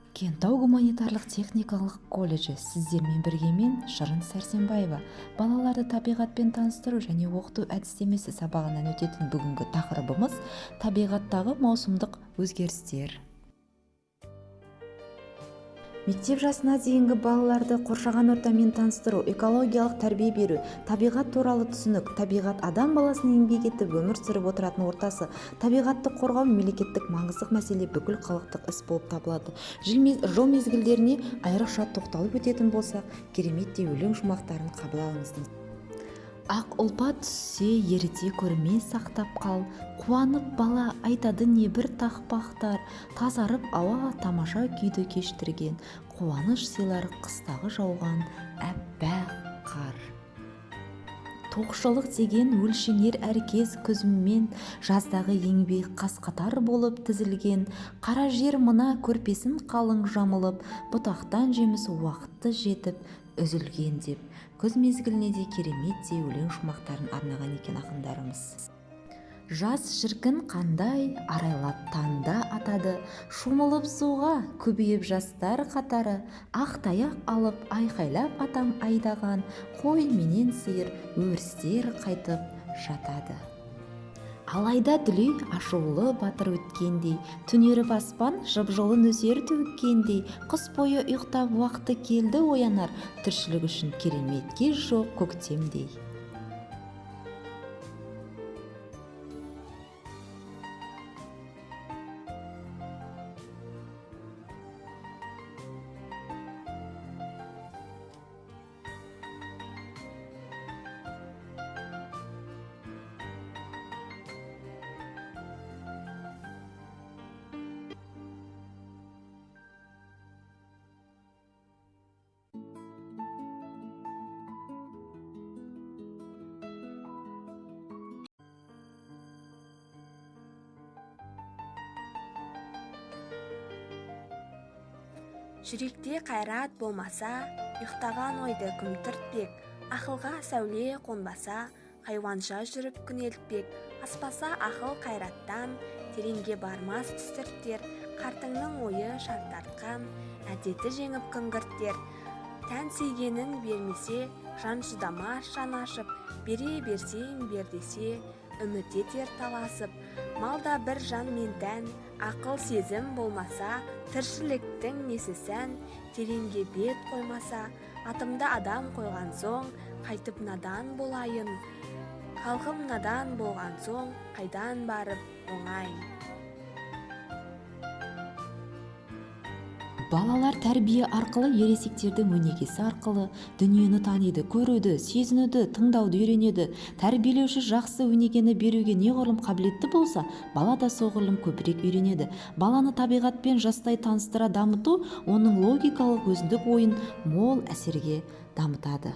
Кентау гуманитарлық техникалық колледжі. Сіздермен бірге мен, Шырын Сәрсенбаева. Балаларды табиғатпен таныстыру және оқыту әдістемесі сабағынан өтетін бүгінгі тақырыбымыз: табиғаттағы маусымдық өзгерістер. Мектеп жасына дейінгі балаларды қоршаған ортамен таныстыру, экологиялық тәрбие беру, табиғат туралы түсінік. Табиғат – адам баласының еңбек етіп, өмір сүріп отыратын ортасы. Табиғатты қорғау мемлекеттік маңызды мәселе, бүкіл халықтық іс болып табылады. Жыл мезгілдеріне айрықша тоқталып өтетін болсақ, кереметтей өлең шумақтарын қабыл алыңыз. Ақ ұлпа түссе, еріте көрме, сақтап қал. Қуанып бала айтады небір тақпақтар. Тазарып ауа тамаша күйді кештірген, қуаныш сыйлар қыстағы жауған әппақ қар. Тоқшылық деген өлшенер әркез күзіммен, жаздағы еңбек қаз-қатар болып тізілген. Қара жер мына көрпесін қалың жамылып, бұтақтан жеміс уақыты жетіп үзілген деп, күз мезгіліне де кереметтей өлең шумақтарын арнаған екен ақындарымыз. Жаз шіркін қандай арайлап таңда атады, шомылып суға көбейіп жастар қатары. Ақ таяқ алып айқайлап атам айдаған, қой менен сиыр өрістер қайтып жатады. Алайда дүлей ашулы батыр өткендей, түнеріп аспан жып-жылы нөсер төккендей. Қыс бойы ұйықтап, уақыты келді оянар, тіршілік үшін керемет кез жоқ көктемдей. Жүректе қайрат болмаса, ұйықтаған ойды кім түртпек? Ақылға сәуле қонбаса, хайуанша жүріп күнелтпек. Аспаса ақыл қайраттан, тереңге бармас үстірттер. Қартыңның ойы шарт тартқан, әдеті жеңіп күңгірттер. Тән сүйгенін бермесе, жан шыдамас жан ашып. Бере берсең, бер десе, үміт етер таласып. Мал да бір жан мен тән, ақыл сезім болмаса, тіршіліктің несі сән? Тереңге бет қоймаса, атымды адам қойған соң, қайтып надан болайын? Халқым надан болған соң, қайдан барып оңайын? Балалар тәрбие арқылы, ересектердің өнегесі арқылы дүниені таниды, көруді, сезінуді, тыңдауды үйренеді. Тәрбиелеуші жақсы өнегені беруге неғұрлым қабілетті болса, бала да соғұрлым көбірек үйренеді. Баланы табиғатпен жастай таныстыра дамыту оның логикалық өзіндік ойын мол әсерге дамытады.